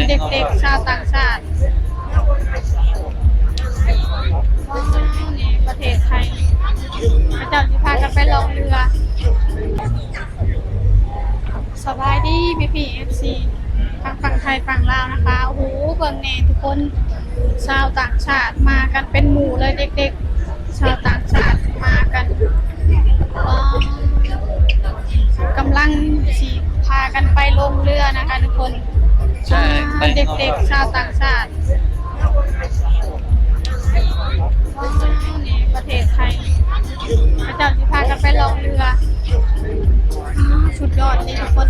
ເດັກໆຊາວຕ່າງຊາດ. ວ້າວ ນີ້ປະເທດໄທ ເຂົາເຈົ້າຊິພາກັນໄປລ່ອງເຮືອ. ສະບາຍດີພີ່ໆ ເອັຟຊີ ທັງຝັ່ງໄທຝັ່ງລາວນະຄະ. ໂອ້ໂຫ ເບິ່ງແດ່ທຸກຄົນ ຊາວຕ່າງຊາດມາກັນເປັນໝູ່ເລີຍ ເດັກໆ ຊາວຕ່າງຊາດມາກັນ. ວ້າວ ກຳລັງຊິພາກັນໄປລ່ອງເຮືອນະຄະທຸກຄົນ. ເດັກໆຊາວຕ່າງຊາດ. ວ້າວ ນີ້ປະເທດໄທ ເຂົາເຈົ້າຊິພາກັນໄປລ່ອງເຮືອ. ອ້າວ ສຸດຍອດເລີຍທຸກຄົນ.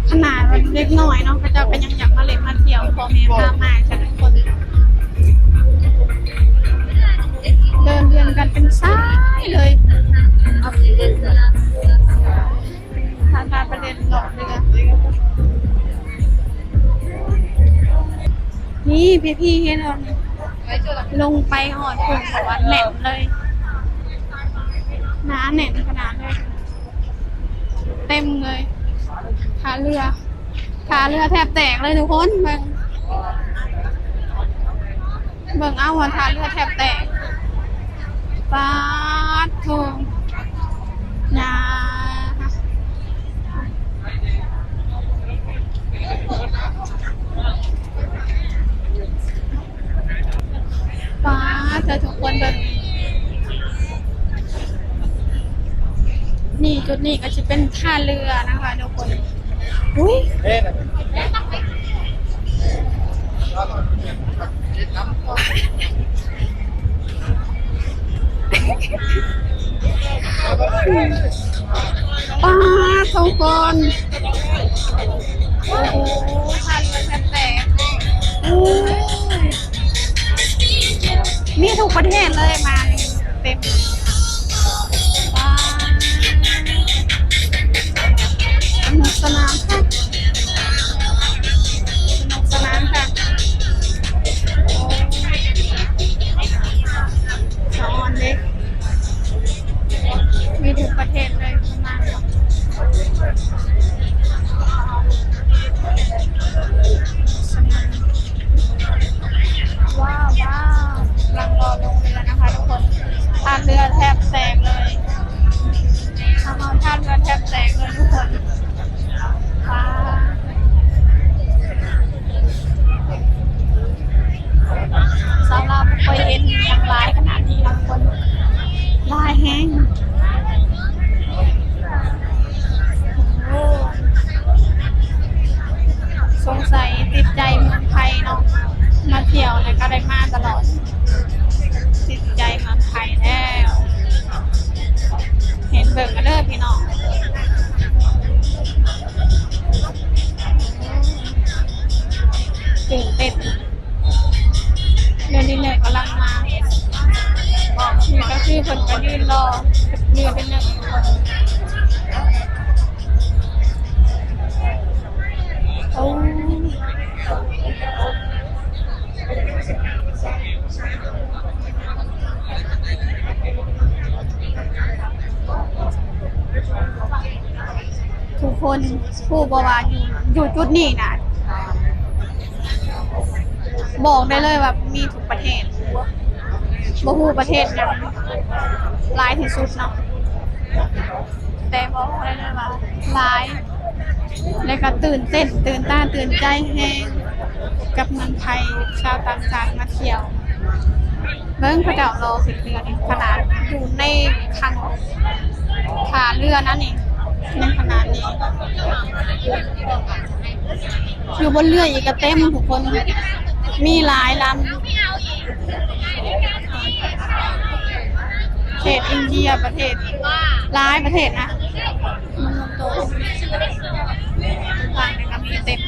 ຂະໜາດເດັກນ້ອຍເນາະ ເຂົາເຈົ້າກໍຍັງຢາກມາຫຼິ້ນມາທ່ຽວ ພໍ່ແມ່ພາມາຊັ້ນທຸກຄົນ. ເດີນຮຽງກັນເປັນສາຍເລີຍ ພາກັນໄປຫຼິ້ນລ່ອງເຮືອ. ນີ້ພີ່ໆ ເຫັນບໍ່ ລົງໄປຮອດພຸ້ນ ແໜ້ນເລີຍ ໜາແໜ້ນຂະໜາດເລີຍ ເຕັມເລີຍ. ທ່າເຮືອ ທ່າເຮືອແທບແຕກເລີຍທຸກຄົນ. ເບິ່ງ ເບິ່ງເອົາວ່າທ່າເຮືອແທບແຕກ. ປາດໂທ້ ຍາ ປາດເດີ ທຸກຄົນເບິ່ງ ນີ້ ຈຸດນີ້ກໍຊິເປັນທ່າເຮືອນະຄະທຸກຄົນ. ອຸ້ຍ ປາດ ທຸກຄົນ ໂອ້ໂຫ ທ່າເຮືອແທບແຕກ. ໂອ້ຍ ມີທຸກປະເທດເລີຍ ມານີ້ເຕັມ. ປາດ ສະໜຸກສະໜານຄັກ ສະໜຸກສະໜານຄັກ. ໂອ້ຍ ສະອອນເດ້ ມີທຸກປະເທດເລີຍ ປະມານ ສະໜານ. ວ້າວ ວ້າວ ກຳລັງລໍລົງເຮືອນະຄະທຸກຄົນ. ທ່າເຮືອແທບແຕກເລີຍ ທາງເຮົາ ທ່າເຮືອແທບແຕກເລີຍທຸກຄົນ. ວ້າວ ຊາວລາວບໍ່ຄ່ອຍເຫັນຫຍັງຫຼາຍຂະໜາດນີ້ນະທຸກຄົນ ຫຼາຍແຮງ. ໂອ້ ສົງໄສຕິດໃຈເມືອງໄທເນາະ ມາທ່ຽວແລ້ວກໍໄດ້ມາຕະຫຼອດ ຕິດໃຈເມືອງໄທແລ້ວ. ເຫັນເບິ່ງກັນເດີພີ່ນ້ອງ ຕື່ນເຕັ້ນ. ດຽວນີ້ແຫຼະກຳລັງມາ ນີ້ກໍຄືເພິ່ນກໍຢືນລໍເຮືອເປັນໜຶ່ງຄົນ. ໂອ້ ທຸກຄົນຮູ້ບໍ່ວ່າຢູ່ ຢູ່ຈຸດນີ້ນະ ບອກໄດ້ເລີຍວ່າມີທຸກປະເທດ ບໍ່ຮູ້ປະເທດຫຍັງຫຼາຍທີ່ສຸດເນາະ ແຕ່ບອກໄດ້ເລີຍວ່າຫຼາຍ ແລະກໍຕື່ນເຕັ້ນ ຕື່ນຕາຕື່ນໃຈແຮງກັບເມືອງໄທ ຊາວຕ່າງຊາດມາທ່ຽວ. ເບິ່ງເຂົາເຈົ້າລໍຂຶ້ນເຮືອນີ້ ຂະໜາດຢູ່ໃນຄັນທ່າເຮືອນັ້ນນີ້ ຍັງຂະໜາດນີ້ ຢູ່ບົນເຮືອອີກກໍເຕັມທຸກຄົນ ມີຫຼາຍລຳ ປະເທດອິນເດຍ ປະເທດ ຫຼາຍປະເທດນະ ມັນລົງໂຕ ຕ່າງໆ ກໍມີເຕັມ.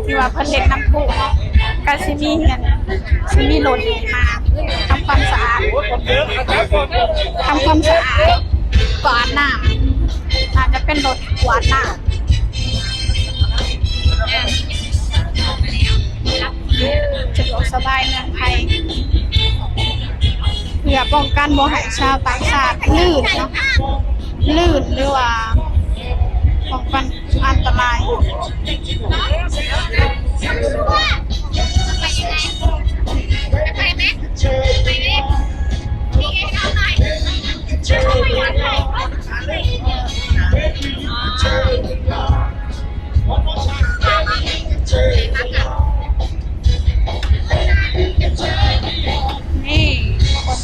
ທີ່ວ່າເພິ່ນເຮັດນ້ຳພຸເນາະ ກໍຊິມີອັນ ຊິມີລົດມາທຳຄວາມສະອາດ ທຳຄວາມສະອາດ ກວາດນ້ຳ ອາດຈະເປັນລົດກວາດນ້ຳ ສະດວກສະບາຍເມືອງໄທ ເພື່ອປ້ອງກັນບໍ່ໃຫ້ຊາວຕ່າງຊາດລື່ນເນາະ ລື່ນ ຫຼືວ່າປ້ອງກັນອັນຕະລາຍ. ນີ້ ຄົນ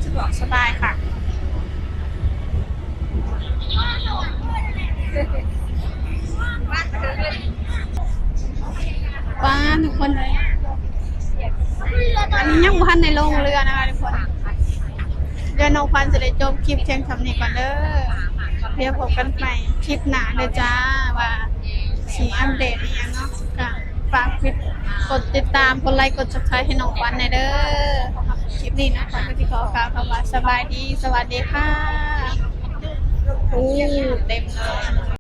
ສະດວກສະບາຍຄັກ ປ້າ ທຸກຄົນເອີຍ ອັນນີ້ຍັງບໍ່ທັນໄດ້ລົງເຮືອນະຄະທຸກຄົນ. ດຽວນ້ອງຂວັນຈະໄດ້ຈົບຄລິບພຽງສ່ຳນີ້ກ່ອນເດີ. ດຽວພົບກັນໃໝ່ຄລິບໜ້າເດີຈ້າ ວ່າຊິອັບເດດອີ່ຫຍັງເນາະ. ກະຝາກກົດຕິດຕາມ ກົດໄລ ກົດ Subscribe ໃຫ້ນ້ອງຂວັນແດ່ເດີ. ຄລິບນີ້ນ້ອງຂວັນກໍຊິຂໍກ່າວຄຳວ່າ ສະບາຍດີ ສະຫວັດດີຄ່ະ. ໂອ້ ເຕັມເລີຍ.